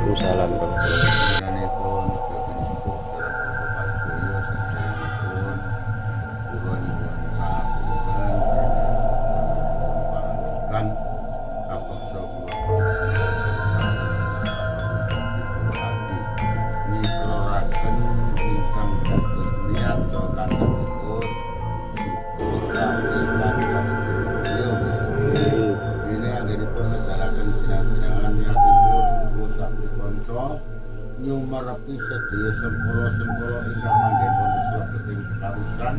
Waalaikumsalam warahmatullahi. Panjenenganipun sepuh dalam basa sedayapun kula nyuwun sapunten pangandikan kapeksa kula ngikraraken ingkang dados niat saha kajenipun duka kancanipun. Dene anggenipun ngedalaken jenengan niatipun duka saprikanca nyumerepi sedaya sengkala-sengkala ingkang manggen wonten salebeting pekawisan,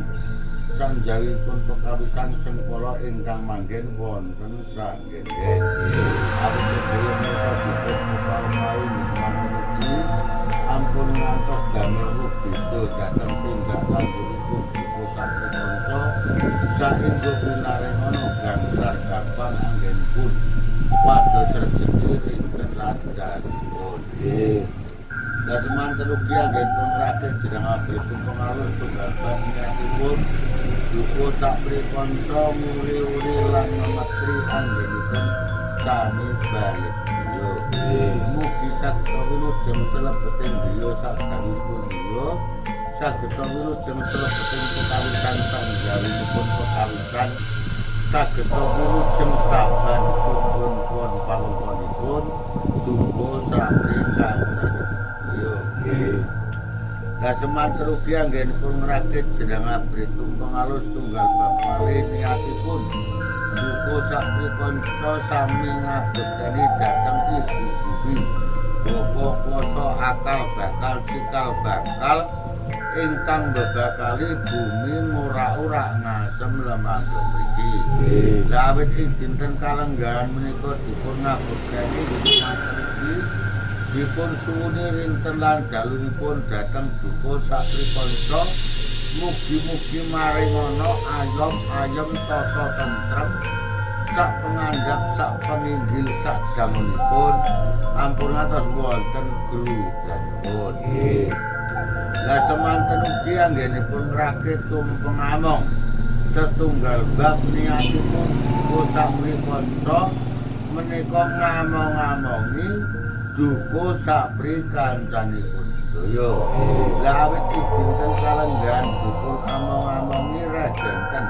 sanjawipun pekawisan sengkala ingkang manggen wonten sanggen. Awit sedaya menika dipun upah-upahi semanten ugi ampun ngantos damel rubeda dhateng tindak tandukipun duka saprikanca saengga pinaringana gangsar gampang anggenipun pados rejeki rinten landanipun. Lah semanten ugi anggenipun ngragit jeneng abdi pengalus tunggal bab niatipun duka saprikanca nguri-uri lan memetri anggenipun sami balik griya. Mugi saged wilujeng salebeting griya sajawipun griya, saged wilujeng salebeting pekawisan sanjawinipun pekawisan, saged wilujeng saban subun pun pawonipun duka saprikanca. Lah semanten ugi anggenipun ngragit jeneng abri tumpeng alus tunggal bab malih niatipun duka saprikanca sami ngabekteni dhateng Ibu Bumi, Bapak kuasa akal bakal cikal bakal ingkang bebakali bumi ngurak-urak ngasem lemah mriki. Lah awit ing dinten kalenggahan menika dipun ngabekteni semanten ugi dipun suwuni rinten lan dalunipun dhateng duka saprikanca mugi-mugi maringana ayom-ayem tata tentrem sak pengandhap sak penginggil sak dangunipun ampun ngantos wonten grudanipun. Lah semanten ugi anggenipun ngragit tumpeng among setunggal bab niatipun duka saprikanca menika ngamong-amongi duka saprikancanipun sedaya. Lah awit ing dinten kalenggahan dipun among-amongi reh denten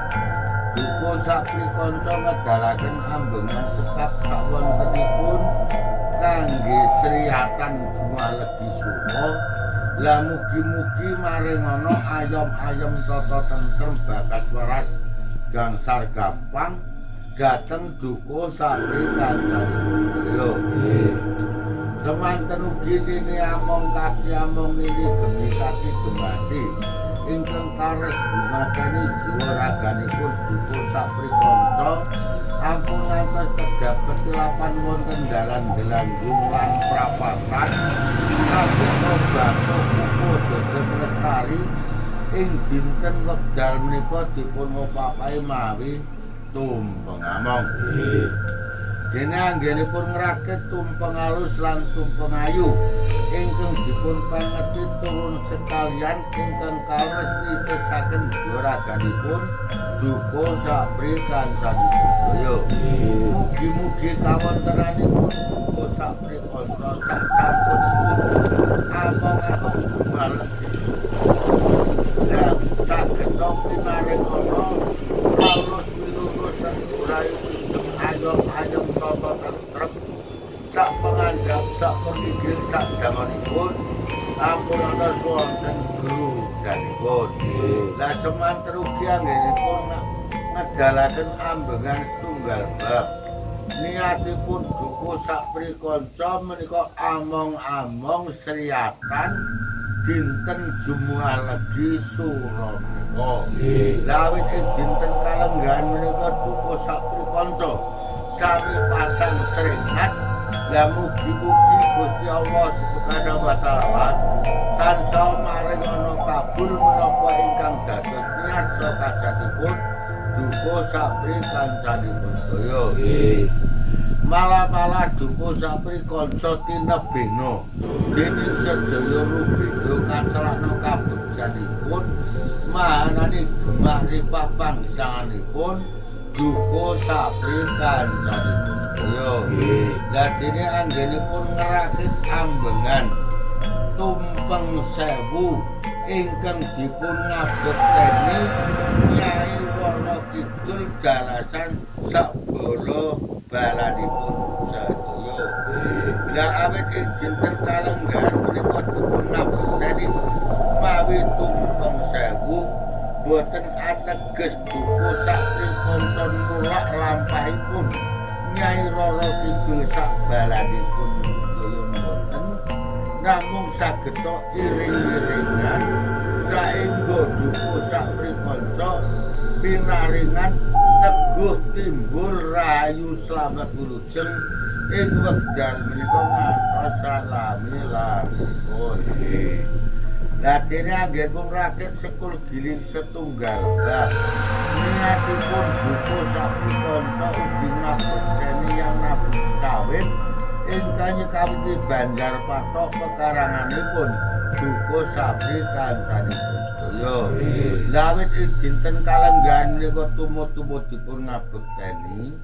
duka saprikanca ngedalaken ambengan cekap sawontenipun kangge sriyatan jumalegi sura. Lah mugi-mugi maringana ayom-ayem tata tentrem bakas waras gangsar gampang dhateng duka saprikancanipun sedaya. Semanten ugi nini among kaki among nini gemi kaki gemati ingkang kares gumateni jiwa raganipun duka saprikanca ampun ngantos kedhap ketilapan wonten dalan delanggung lan prapatan kabeh batu kuku jejeg lestari ing dinten wekdal menika dipun opapahi mawi tumpeng among. Dene anggenipun ngragit tumpeng alus lan tumpeng ayu ingkang dipun pangeti turun sekalian ingkang kaleres nitisaken juraganipun duka saprikancanipun sedaya. Mugi-mugi kawontenanipun duka saprikanca sak sampunipun among-among jumalegi lan saged pinaringana lulus wilulus rayu ayom-ayom tata tentrem sak pengandhap sak penginggil sak dangonipun ampun ngantos wonten grudanipun. Lah semanten ugi anggenipun ngedalaken ambengan setunggal bab niatipun duka saprikanca menika among-among sriyatan dinten Jumat Legi sura menika. Lah awit ing dinten kalenggahan menika duka saprikanca sami pasang srengat. Lah mugi-mugi Gusti Allah Subhanahu wa taala tansah maringana kabul menapa ingkang dados niat saha kajatipun duka saprikancanipun sedaya. Malah-malah duka saprikanca tinebihna dening sedaya rubeda kacelakna kabegjanipun mahanani gemah ripah pangsanganipun duka saprikancanipun sedaya. Lah dene anggenipun ngrakit ambengan tumpeng sewu ingkang dipun ngabekteni Nyai Roro Kidul dalasan sakbala balanipun sedaya. Lah awit ing dinten kalenggahan punika dipun ngabekteni mawi tumpeng sewu boten ateges duka saprikanca nulak lampahipun Nyai Roro Kidul sakbalanipun sedaya mboten, namung sageta iring-iringan saengga duka saprikanca pinaringan teguh timbul rahayu slamet wilujeng ing wekdal menika ngantos salami lamipun. Lah dene anggenipun rakit sekul giling setunggal bab niatipun duka saprikanca ugi ngabekteni yang nabi kawin ingkang nyekawiti Banjar Patok pekaranganipun duka sapri kancanipun sedaya. Lah awit ing dinten kalenggahan menika tumut-tumut dipun ngabekteni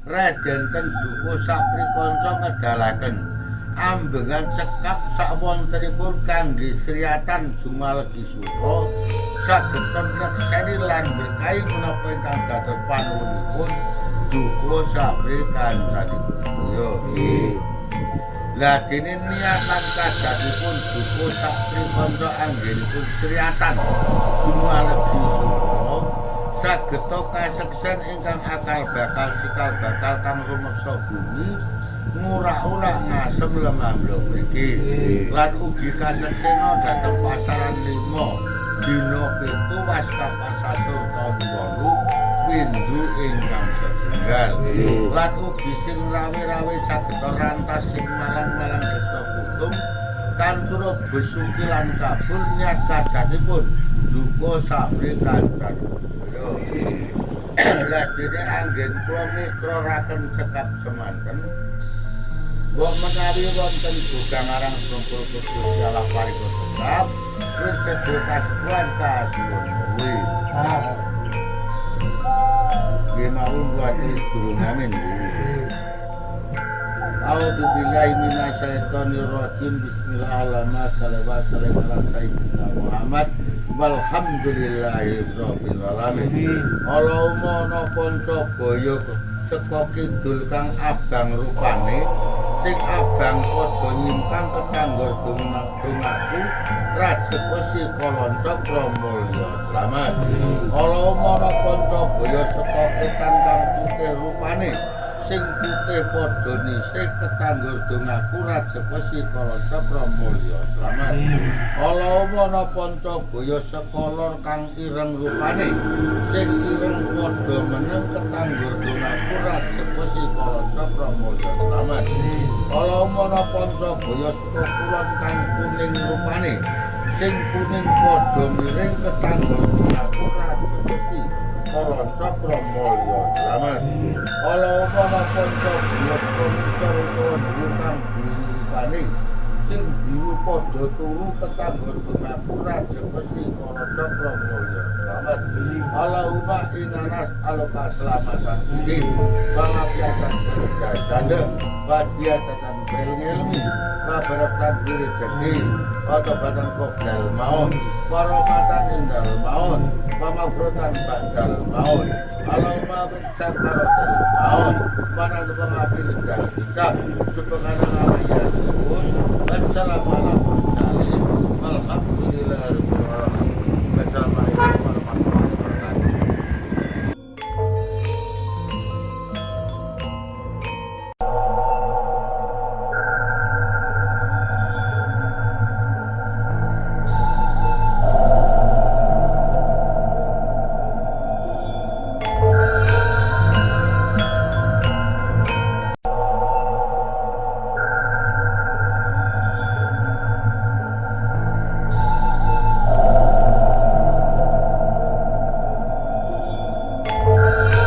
redenten duka sapri kanca ngedalaken ambengan cekap sakwontenipun kangge sriyatan jumalegi sura saged nekseni lan berkahi menapa ingkang dados panuwunipun duka sapri kancanipun sedaya. Lah dene niat lan kajatipun duka sapri kanca anggenipun sriyatan jumalegi sura sageta kaseksen ingkang akal bakal sikal bakal kang rumeksa bumi ngurak-urak ngasem lemah mriki lan ugi kaseksena dhateng pasaran 5 dina 7 waskapas sasur taun 8 windu ingkang setunggal lan ugi sing rawe-rawe sageta rantas sing malang-malang geta kutum kantura besuki lan kabul niat kajatipun duka sapri kancan. Lah dene anggen kula mikraraken cekap semanten mbok menawi wonten duka ngarang kumpul Gusti Allah parika tetap wis sedaya kasuwan kasuwun kuwi. Nggih mawon kula aturi durung amin. A'udzu billahi minasyaitonir rajim. Bismillahirrahmanirrahim. Sayyidina Muhammad walhamdulillahi rabbil alamin. Allahumma ana panca baya saka kidul kang abang rupane sing abang padha nyimpang ketanggor dongaku rajek wesi kalanca kramulya slamet. Allahumma ana panca baya saka etan kang putih rupane sing putih padha nisih ketanggor dongaku rajek wesi kalanca kramulya slamet. Allahumma ana panca baya saka lor kang ireng rupane sing ireng padha meneng ketanggor dongaku rajek wesi kalanca kramulya slamet. Allahumma ana panca baya saka kulon kang kuning rupane sing kuning padha miring ketanggor dongaku rajek wesi kalanca kramulya slamet. Allahumma ana panca baya saka ngisor utawa dhuwur kang biru rupane sing biru padha turu ketanggor dongaku rajek wesi kalanca kramulya slamet. Allahumma inna nas'aluka selamatan din wa afiatan fil jasad wa ziyadatan fil ilmi wa barakatan fil rezeki wa tobatan qoblal maut wa rahmatan indal maut wa maghfiratan ba'dal maut. Allahumma bin sakaratil maut wa nadhama fil hisab subhanaka